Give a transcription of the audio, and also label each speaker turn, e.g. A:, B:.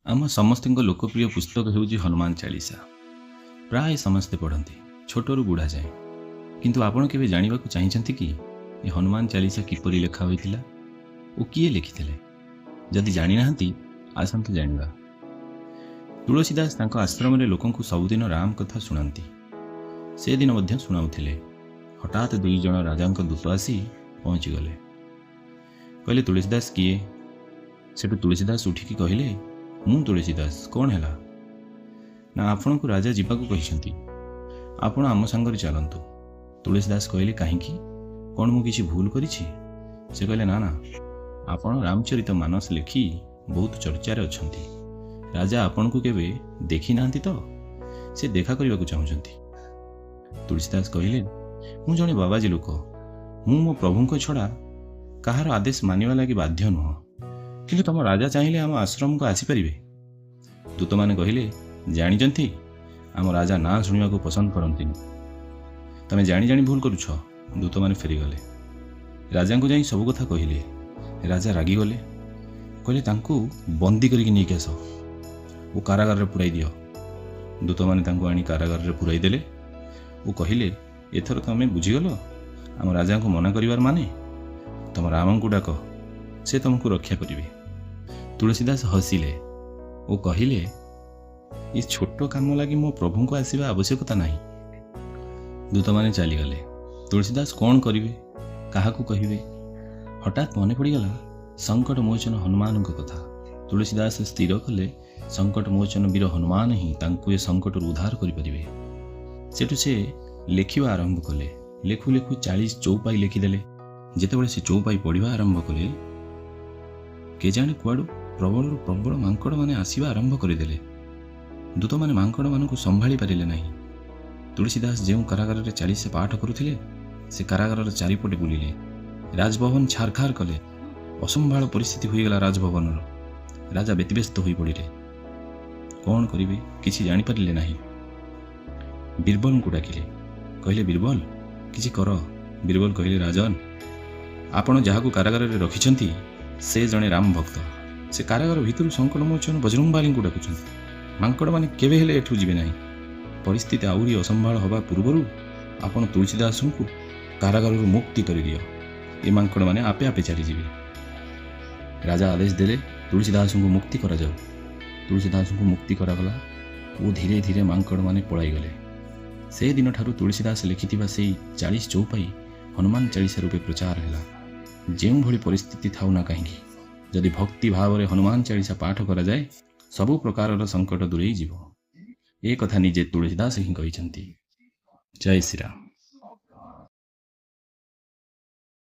A: ଆମ ସମସ୍ତଙ୍କ ଲୋକପ୍ରିୟ ପୁସ୍ତକ ହେଉଛି ହନୁମାନ ଚାଳିଶା। ପ୍ରାୟ ସମସ୍ତେ ପଢ଼ନ୍ତି, ଛୋଟରୁ ବୁଢ଼ା ଯାଏଁ। କିନ୍ତୁ ଆପଣ କେବେ ଜାଣିବାକୁ ଚାହିଁଛନ୍ତି କି ଏ ହନୁମାନ ଚାଳିଶା କିପରି ଲେଖା ହୋଇଥିଲା ଓ କିଏ ଲେଖିଥିଲେ? ଯଦି ଜାଣିନାହାନ୍ତି, ଆସନ୍ତୁ ଜାଣିବା। ତୁଳସୀ ଦାସ ତାଙ୍କ ଆଶ୍ରମରେ ଲୋକଙ୍କୁ ସବୁଦିନ ରାମ କଥା ଶୁଣାନ୍ତି। ସେଦିନ ମଧ୍ୟ ଶୁଣାଉଥିଲେ। ହଠାତ୍ ଦୁଇ ଜଣ ରାଜାଙ୍କ ଦୂତ ଆସି ପହଞ୍ଚିଗଲେ। କହିଲେ, ତୁଳସୀ ଦାସ କିଏ? ସେଠୁ ତୁଳସୀ ଦାସ ଉଠିକି କହିଲେ, ମୁଁ ତୁଳସୀ ଦାସ, କ'ଣ ହେଲା? ନା, ଆପଣଙ୍କୁ ରାଜା ଯିବାକୁ କହିଛନ୍ତି, ଆପଣ ଆମ ସାଙ୍ଗରେ ଚାଲନ୍ତୁ। ତୁଳସୀ ଦାସ କହିଲେ, କାହିଁକି? କ'ଣ ମୁଁ କିଛି ଭୁଲ କରିଛି? ସେ କହିଲେ, ନା ନା, ଆପଣ ରାମଚରିତ ମାନସ ଲେଖି ବହୁତ ଚର୍ଚ୍ଚାରେ ଅଛନ୍ତି। ରାଜା ଆପଣଙ୍କୁ କେବେ ଦେଖିନାହାନ୍ତି ତ ସେ ଦେଖା କରିବାକୁ ଚାହୁଁଛନ୍ତି। ତୁଳସୀ ଦାସ କହିଲେ, ମୁଁ ଜଣେ ବାବାଜୀ ଲୋକ। ମୁଁ ମୋ ପ୍ରଭୁଙ୍କ ଛଡ଼ା କାହାର ଆଦେଶ ମାନିବା ଲାଗି ବାଧ୍ୟ ନୁହଁ। କିନ୍ତୁ ତମ ରାଜା ଚାହିଁଲେ ଆମ ଆଶ୍ରମକୁ ଆସିପାରିବେ। ଦୂତମାନେ କହିଲେ, ଜାଣିଛନ୍ତି, ଆମ ରାଜା ନାଁ ଶୁଣିବାକୁ ପସନ୍ଦ କରନ୍ତିନି। ତମେ ଜାଣି ଜାଣି ଭୁଲ କରୁଛ। ଦୂତମାନେ ଫେରିଗଲେ। ରାଜାଙ୍କୁ ଯାଇ ସବୁ କଥା କହିଲେ। ରାଜା ରାଗିଗଲେ। କହିଲେ, ତାଙ୍କୁ ବନ୍ଦୀ କରିକି ନେଇକି ଆସ ଓ କାରାଗାରରେ ପୁରାଇ ଦିଅ। ଦୂତମାନେ ତାଙ୍କୁ ଆଣି କାରାଗାରରେ ପୁରାଇ ଦେଲେ ଓ କହିଲେ, ଏଥର ତମେ ବୁଝିଗଲ ଆମ ରାଜାଙ୍କୁ ମନା କରିବାର ମାନେ? ତମ ରାମଙ୍କୁ ଡାକ, ସେ ତମକୁ ରକ୍ଷା କରିବେ। ତୁଳସୀ ଦାସ ହସିଲେ ଓ କହିଲେ, ଏ ଛୋଟ କାମ ଲାଗି ମୋ ପ୍ରଭୁଙ୍କୁ ଆସିବା ଆବଶ୍ୟକତା ନାହିଁ। ଦୂତମାନେ ଚାଲିଗଲେ। ତୁଳସୀ ଦାସ କ'ଣ କରିବେ, କାହାକୁ କହିବେ? ହଠାତ୍ ମନେ ପଡ଼ିଗଲା ସଙ୍କଟ ମୋଚନ ହନୁମାନଙ୍କ କଥା। ତୁଳସୀ ଦାସ ସ୍ଥିର କଲେ, ସଙ୍କଟ ମୋଚନ ବୀର ହନୁମାନ ହିଁ ତାଙ୍କୁ ଏ ସଙ୍କଟରୁ ଉଦ୍ଧାର କରିପାରିବେ। ସେଠୁ ସେ ଲେଖିବା ଆରମ୍ଭ କଲେ। ଲେଖୁ ଲେଖୁ 40 ଚଉପାଇ ଲେଖିଦେଲେ। ଯେତେବେଳେ ସେ ଚଉପାଇ ପଢ଼ିବା ଆରମ୍ଭ କଲେ, କେଜାଣି କୁଆଡ଼ୁ ପ୍ରବଳରୁ ପ୍ରବଳ ମାଙ୍କଡ଼ମାନେ ଆସିବା ଆରମ୍ଭ କରିଦେଲେ। ଦୂତମାନେ ମାଙ୍କଡ଼ମାନଙ୍କୁ ସମ୍ଭାଳି ପାରିଲେ ନାହିଁ। ତୁଳସୀ ଦାସ ଯେଉଁ କାରାଗାରରେ ଚାଳିଶା ପାଠ କରୁଥିଲେ, ସେ କାରାଗାରର ଚାରିପଟେ ବୁଲିଲେ। ରାଜଭବନ ଛାରଖାର କଲେ। ଅସମ୍ଭାଳ ପରିସ୍ଥିତି ହୋଇଗଲା ରାଜଭବନର। ରାଜା ବ୍ୟତିବ୍ୟସ୍ତ ହୋଇପଡ଼ିଲେ। କ'ଣ କରିବେ କିଛି ଜାଣିପାରିଲେ ନାହିଁ। ବୀରବଲଙ୍କୁ ଡାକିଲେ। କହିଲେ, ବୀରବଲ, କିଛି କର। ବୀରବଲ କହିଲେ, ରାଜନ, ଆପଣ ଯାହାକୁ କାରାଗାରରେ ରଖିଛନ୍ତି ସେ ଜଣେ ରାମ ଭକ୍ତ। ସେ କାରାଗାର ଭିତରୁ ସଙ୍କଟମୋଚନ ବଜରଙ୍ଗବାଲିଙ୍କୁ ଡାକୁଛନ୍ତି। ମାଙ୍କଡ଼ମାନେ କେବେ ହେଲେ ଏଠୁ ଯିବେ ନାହିଁ। ପରିସ୍ଥିତି ଆହୁରି ଅସମ୍ଭାଳ ହେବା ପୂର୍ବରୁ ଆପଣ ତୁଳସୀ ଦାସଙ୍କୁ କାରାଗାରରୁ ମୁକ୍ତି କରିଦିଅ। ଏ ମାଙ୍କଡ଼ମାନେ ଆପେ ଆପେ ଚାଲିଯିବେ। ରାଜା ଆଦେଶ ଦେଲେ, ତୁଳସୀ ଦାସଙ୍କୁ ମୁକ୍ତି କରାଯାଉ। ତୁଳସୀ ଦାସଙ୍କୁ ମୁକ୍ତି କରାଗଲା ଓ ଧୀରେ ଧୀରେ ମାଙ୍କଡ଼ମାନେ ପଳାଇଗଲେ। ସେ ଦିନଠାରୁ ତୁଳସୀ ଦାସ ଲେଖିଥିବା ସେଇ 40 ଚଉପାଇ ହନୁମାନ ଚାଳିଶା ରୂପେ ପ୍ରଚାର ହେଲା। ଯେଉଁଭଳି ପରିସ୍ଥିତି ଥାଉ ନା କାହିଁକି, ଯଦି ଭକ୍ତି ଭାବରେ ହନୁମାନ ଚାଳିଶା ପାଠ କରାଯାଏ, ସବୁ ପ୍ରକାରର ସଙ୍କଟ ଦୂରେଇ ଯିବ। ଏ କଥା ନିଜେ ତୁଳସୀ ଦାସ ହିଁ କହିଛନ୍ତି। ଜୟ ଶ୍ରୀରାମ।